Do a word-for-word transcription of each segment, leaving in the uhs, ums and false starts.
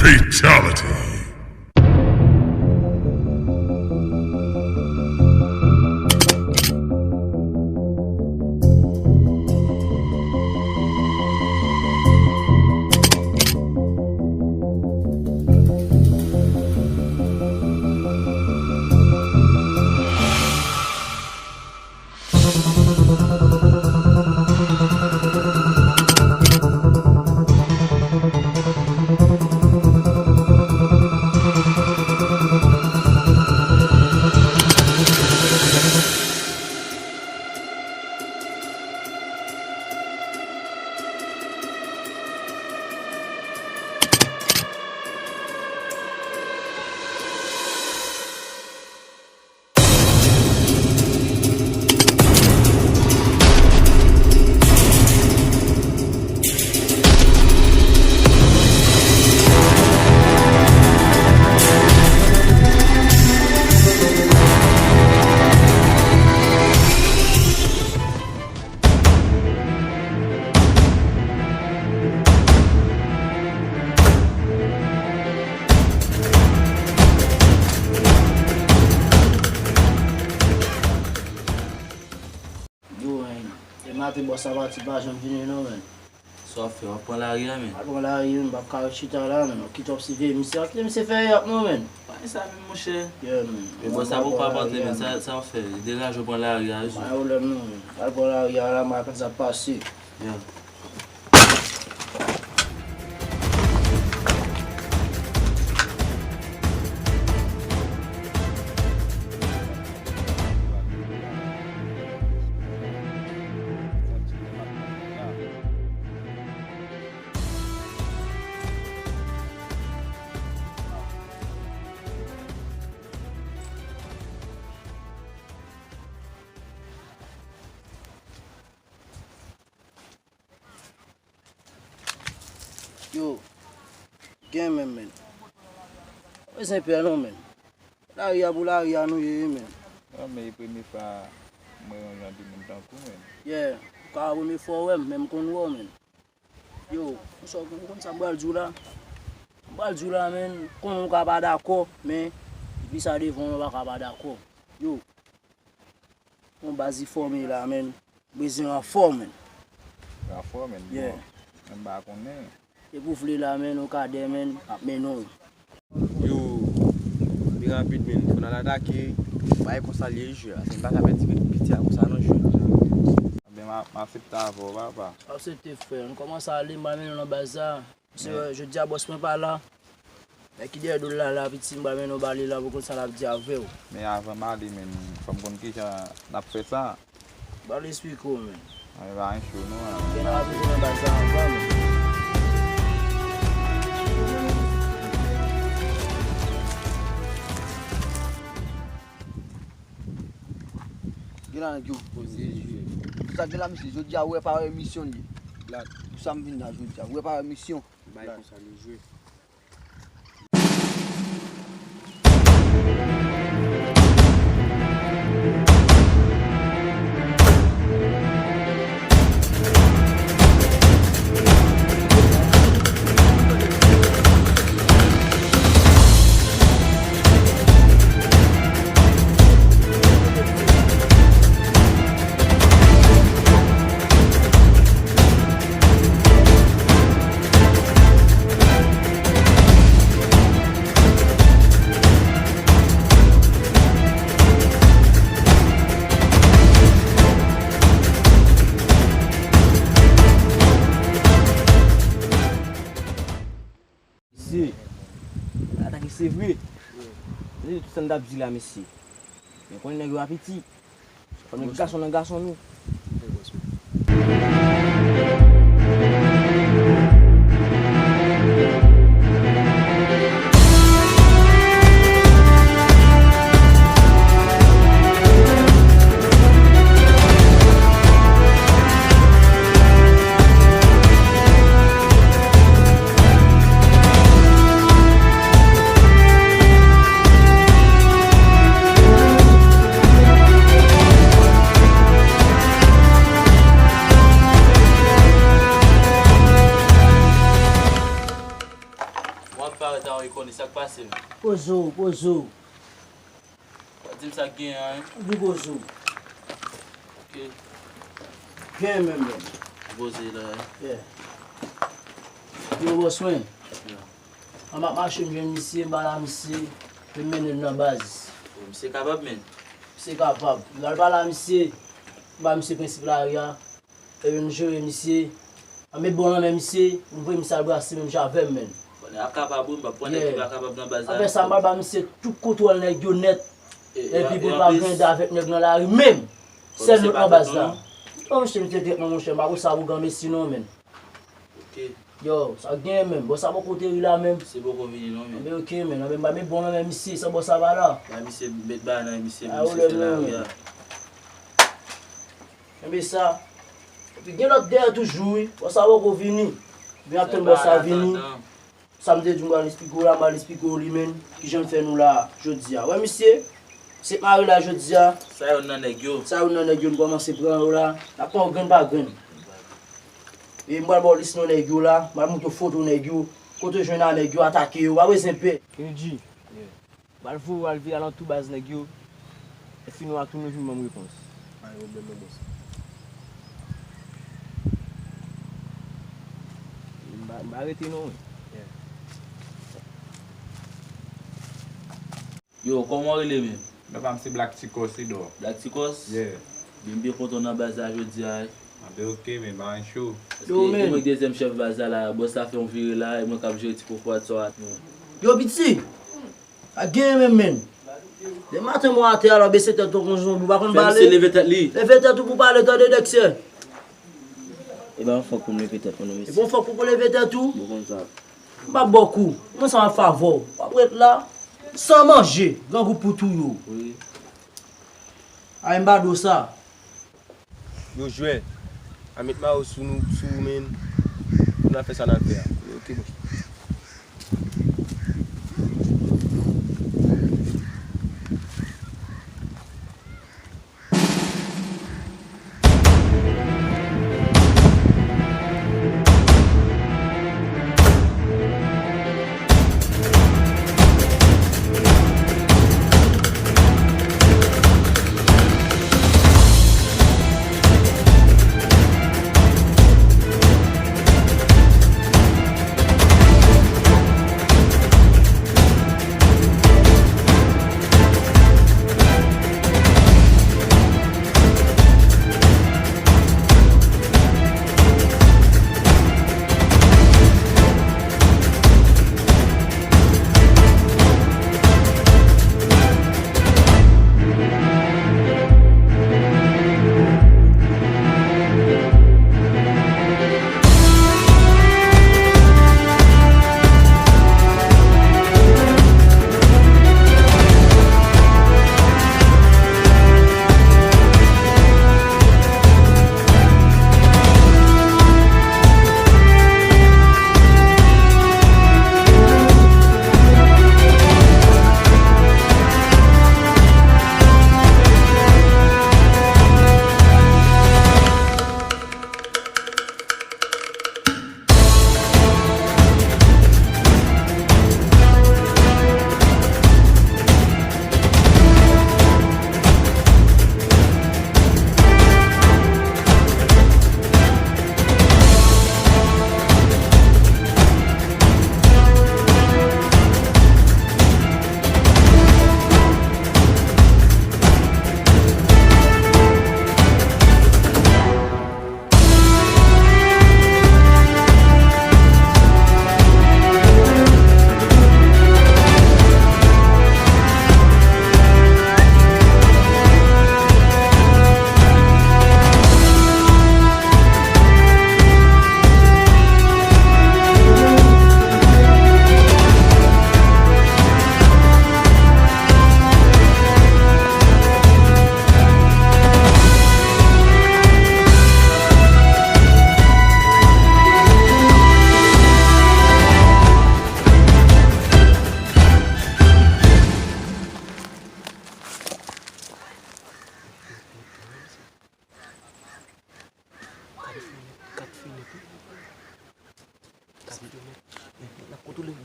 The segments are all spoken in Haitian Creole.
Fatality. Yo, men, e maten bòs la pati, pa janm vini non, men. Sa w ap fè? W ap pran lari a, men? Al pran lari, men, m p ap ka ret chita la, men. Ou kite w ap siveye misye, kite misye fè yap non, men. Pa gen sa menm, monchè. Yeah, men. Men bòs la poko abòne, men. Sa, sa w ap fè? Degaje w pran lari a, wi. Pa gen pwoblèm non, men. Al pran lari a la, m a konn sa k pase. Yeah. Yo, gen menm, men. Pa bezwen pè non, men. Lari a pou lari a nou ye, men. An, men e premye fwa m wè yon jan de moun tankou w, men. Yeah, ou ka premye fwa w wè m, men m konn wè w, men. Yo, ou sa, ou konn sa m pral di w la? M pral di w la, men, konnen ou ka pa dakò, men depi sa devan w, ou pa ka pa dakò. Yo, yon baz ki fòme la, men. Bezwen ranfò, men. Ranfò, men. Yeah. Bon, men m pa konnen. Depi w vle la, men, ou ka dè, men, ap mennen w. Yo, pi rapid, men. Fò n al atake. Bagay konsa l ye jwe a. Se m pa ka pèdi piti a konsa non jwe a. Ebyen, m a, m aksepte avè w, papa. Aksepte, frè. Nou kòmanse ale, m pral mennen w nan baz la. Paske, men, jodi a bòs mwen pa la. Nèg ki dèyè do l la, la, piti, m pral mennen w ba li la pou konn sa l ap di avè w. Men avan m ale, men, fò m konn kijan n ap fè sa. M pral esplike w, men. Anben, pa gen cho, non, an. Gen nan ap rive nan baz la anvan, men. Gen la nèg yo. Poze jwe. Sa gen la, misye, jodi a, ou wè pa wè misyon li. Black. Pou sa m vin la jodi a, ou wè pa wè misyon. Bay konsa nou jwe. Mesye, atake se vre. Mesye, tout sa n t ap di la, mesye. Men konnen nèg yo pa piti. Fò n met gason nan gason nou. W ap parèt la, wi, konnen sa k pase, men. Poze w, poze w. W ap di m sa k genyen an, wi. Ou di poze w. Ok. Genyen menm, menm. Poze la, wi. Yeah. Yo, bòs mwen. Yeah. An m ap mache, m jwenn misye, m pale a misye, pou m mennen l nan baz. Bon, misye kapab, men. Misye kapab. M pral pale a misye, m ba misye prensip lari a. Epi m jere misye. An met bon nan men misye, m voye misye al brase menm jan avè m, menn. Bon, nèg ap kapab, wi, m p ap pran nèg ki pa kapab nan baz la. Apre sa, m pral ba misye tout kontwòl nèg yo nèt. E, e, epi pou l pa grande avèk nèg nan lari menm. Sèl nou nan baz la. Oh, monchè, misye tèt mwen, monchè, m pa konn sa pou granmesi non, menn. Ok. Yo, sa k genyen menm? Bòs sa poko te ri la menm. Misye poko vini non, men. Anben, ok, menn. Anben, m ba met bon nan men misye, san bòs sa pa la. Ba misye met bagay nan men misye, pou misye fè lari a. Enben sa. Epi gen lòt dèyè toujou, wi. Bòs sa poko vini. Vin ap tann bòs sa vini. Sa m te di w, m pral esplike w la, m pral esplike w li menm. Kijan l fè nou la, jodi a. Wè, misye, se mare la, jodi a. Sa youn nan nèg yo. Sa youn nan nèg yo, nou kòmanse pran yo la. N ap pran yo grenn pa grenn. E m pral ba w lis non nèg yo la. M pral montre w foto nèg yo. Kote w jwenn a nèg yo, atake yo. Pa bezwen pè. Kennedy. Yeah. M pral voye w al veye alantou baz nèg yo. Epi nou a tou nou vin ban m repons. Pa gen pwoblèm non, bòs. M pa, m pa rete non, wi. Yeah. Yo, kòman w rele menm? Non pa m se Black Chicos, Edor. Black Chicos? Yeah. Byen, m byen kontan w nan baz la jodi a, wi. Anben, ok, men pa gen cho. Paske e mwen ki dezyèm chèf baz la, la, bòs la fè yon vire la, e mwen k ap jere ti kokorat sa w ak nou. Yo, piti! A genyen menm, menn. Demen maten mwen atè a, w ap bese tèt ou kon zonbi, ou pa konn pale. Fè misye leve tèt li. Leve tèt ou pou pale, tande, Dexter. E pa yon fòk pou m leve tèt mwen non, mesye. E pa yon fòk pou, pou leve tèt ou. Bon, konn sa. M p ap ba w kou. Mwen sa m ap favè w. W ap ret la san manje, grangou pou touye w. Wi. Ay, m ba do sa. Yo jwè. A met mayo sou nou, sou ou, men. Pou n al fè sa n al fè a. Ok, bòs.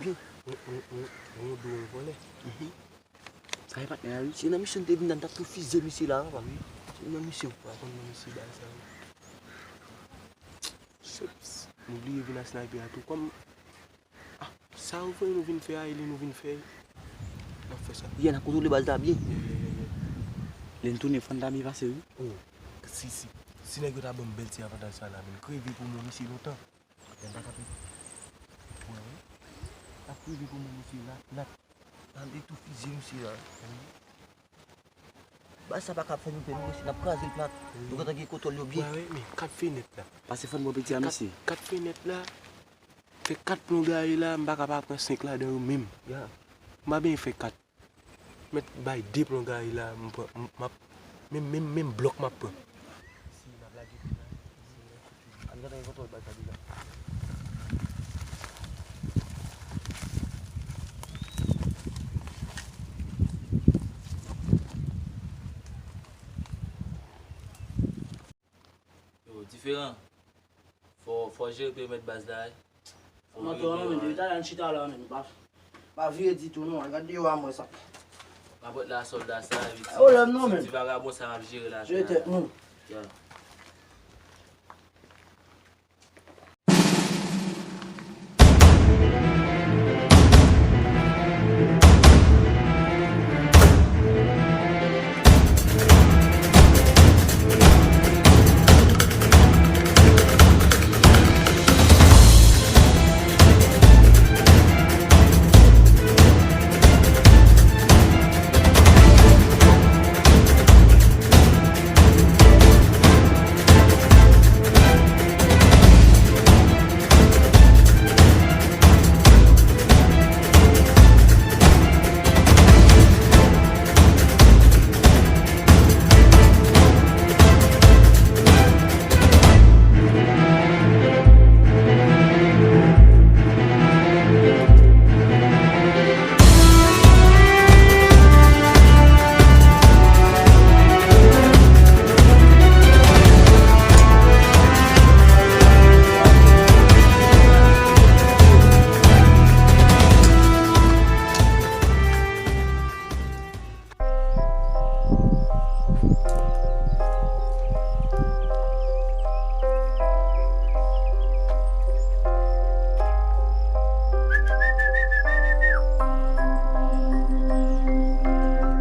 Byen. Yon, yon, yon, yon do yon vòlè. Mhm. Sa e patnè a wi. Se nan misyon te vin nan, t ap tou fizye misye la, papa. Wi. Se nan misyon. Pa konn nan misye bay sa wi. Chips. Nou bliye vin a sniper a tou. Kòm, ah, sa yo voye nou vin fè a, e li nou vin fè. N ap fè sa. Yeah, n ap kontwole baz la byen. Yeah, yeah, yeah, yeah. Lè n tounen, fò n ta byen pase wi. Oh, si, si, si nèg yo ta ban m bèl ti avantaj sa la, men kreve pou mwen, misye lontan. Lè m pa kanpe. Wè, wè. N ap kreve pou mwen, misye la. N ap, n ap tou fizye misye la. Baz sa pa ka fè nou pè, nou resi, n ap kraze l plat. Nou gentan gen kontwòl yo byen. Wè, wè, men kat fenèt la. Pase fò n pran piti a, mesye. Kat fenèt la. Fè kat plon gaye la, m pa ka pa pran senk ladan yo menm. Ya. M pa byen fè kat. Mèt bay de plon gaye la, m pran, m, m ap, menm, menm, menm blòk m ap pran. Si n ap lage pi la, si n ap fouti. Ann gentan gen kontwòl baz la deja. Yo, diferan. Fò, fò jere perimèt baz la, wi. Fò mwen vire deyò a, wi. Depi talè n chita la, men nou pa, pa vire ditou, non. Gad deyò a mwen sa. Rapòt la sòlda sa, epi ti, ti vagabon sa m ap jere la. Jere tèt nou. Ya.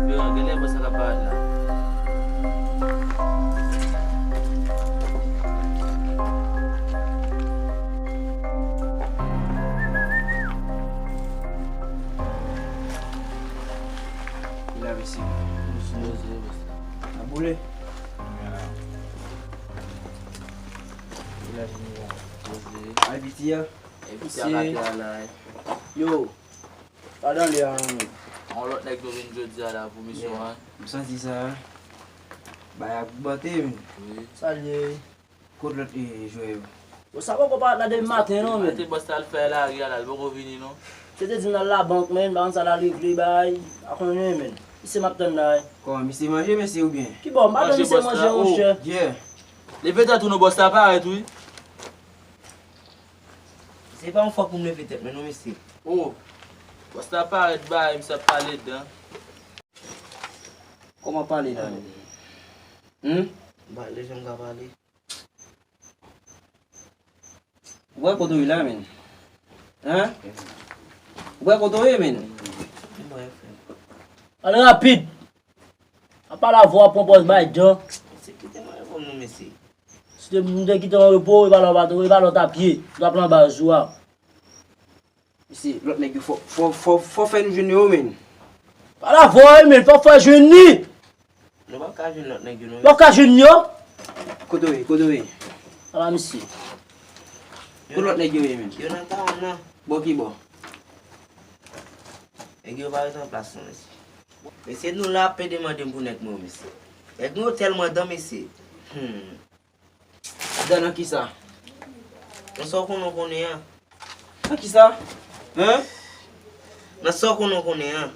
Veran, genlè bòs la ka parèt la. Wi la, mesye. Poze, poze. Ap boule? Wi la, jimmy la. Poze. Ay, piti a. Ay, piti a, pati a la, eh. Yo. Pa tande a, non, men. Yon lòt nèg nou vin jodi a la pou misyon an. M santi sa. Bagay ap bante, men. Wi. Sa l ye? Kot lòt, eh, jwè yo? Bon, sa poko parèt la depi maten, non, men. Maten, bòs la al fè lari a la, l poko vini, non. Se te di m l al labank, men, m pa konn sa l al regle, bay. Pa konnen, men. Misye m ap tann la, wi. Kòman, misye manje, mesye, oubyen? Ki bò? M pa tann misye manje, monchè. Yeah. Leve tèt ou non, bòs la parèt, wi. Se pa yon fòk pou m leve tèt mwen, non, mesye. Oh, bòs la parèt, bay, misye ap pale dan. Kòman pale la, menm? Hmm? M pa lè jan m ka pale. Ou wè kote w ye la, menm? Hein? Ou wè kote w ye, menm? M wè, frè. Pale rapid! Apa la vwa pran pòz bay dan. Mesye, kite mwen reponn nou, mesye. Si te, m te kite w an repo, e pa la w pa t, e pa la w t ap ye. W t ap lan baz ou a. Mesye, lòt nèg yo fò, fò, fò, fò fè nou jwenn yo, menm. Pa la vwa, menm, fò fè jwenn li. Nou p ap ka jwenn lòt nèg yo, non. W ap ka jwenn yo? Kote w ye, kote w ye? Ala misye. Kote lòt nèg yo ye, menm? Yo nan tawon nan. Bò ki bò? Nèg yo pa ret an plas, non, mesye. Mesye, nou la ap pede mande m pou nèg mwen yo, mesye. Nèg nou yo tèlman dan, mesye. Hmm. Dan nan kisa? Nan sa w konnen w konnen an. Nan kisa? Hein? Nan sa w konnen w konnen an.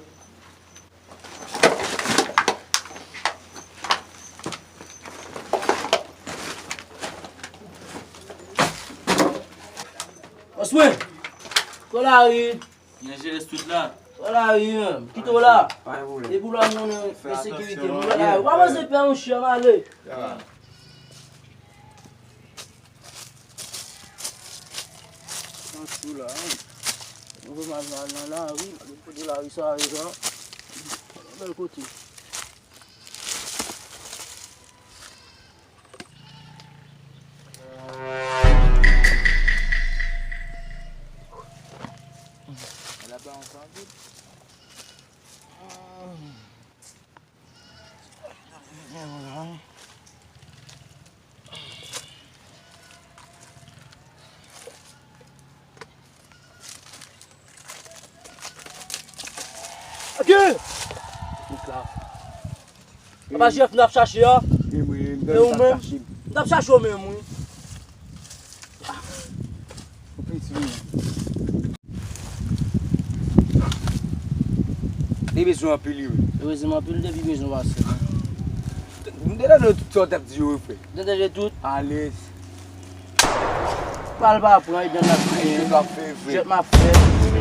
Bòs mwen! Kolari! Nan Jerez tout la. Wala wi menm. Kite w la. Pa gen pwoblèm. Depi w la, nou nan ensekirite. Nou la. W avanse pè yon chè, m ale. Nan sou la, wi. Nou fè mal mal nan lari, nou kote lari sa ye la. Bèl kote. Ok! Tout la. Papa Jèf, n ap chache a. E ou menm? M t ap chache w menm, wi. Ou piti, wi. Li bezwen anpil, wi. Li bezwen anpil, depi bezwen pase. M te tande tout sa w t ap di yo, wi, frè. Ou te tande tout? Alèz. Pral pa pran, epi n ap fè. Jwèt m ap fè.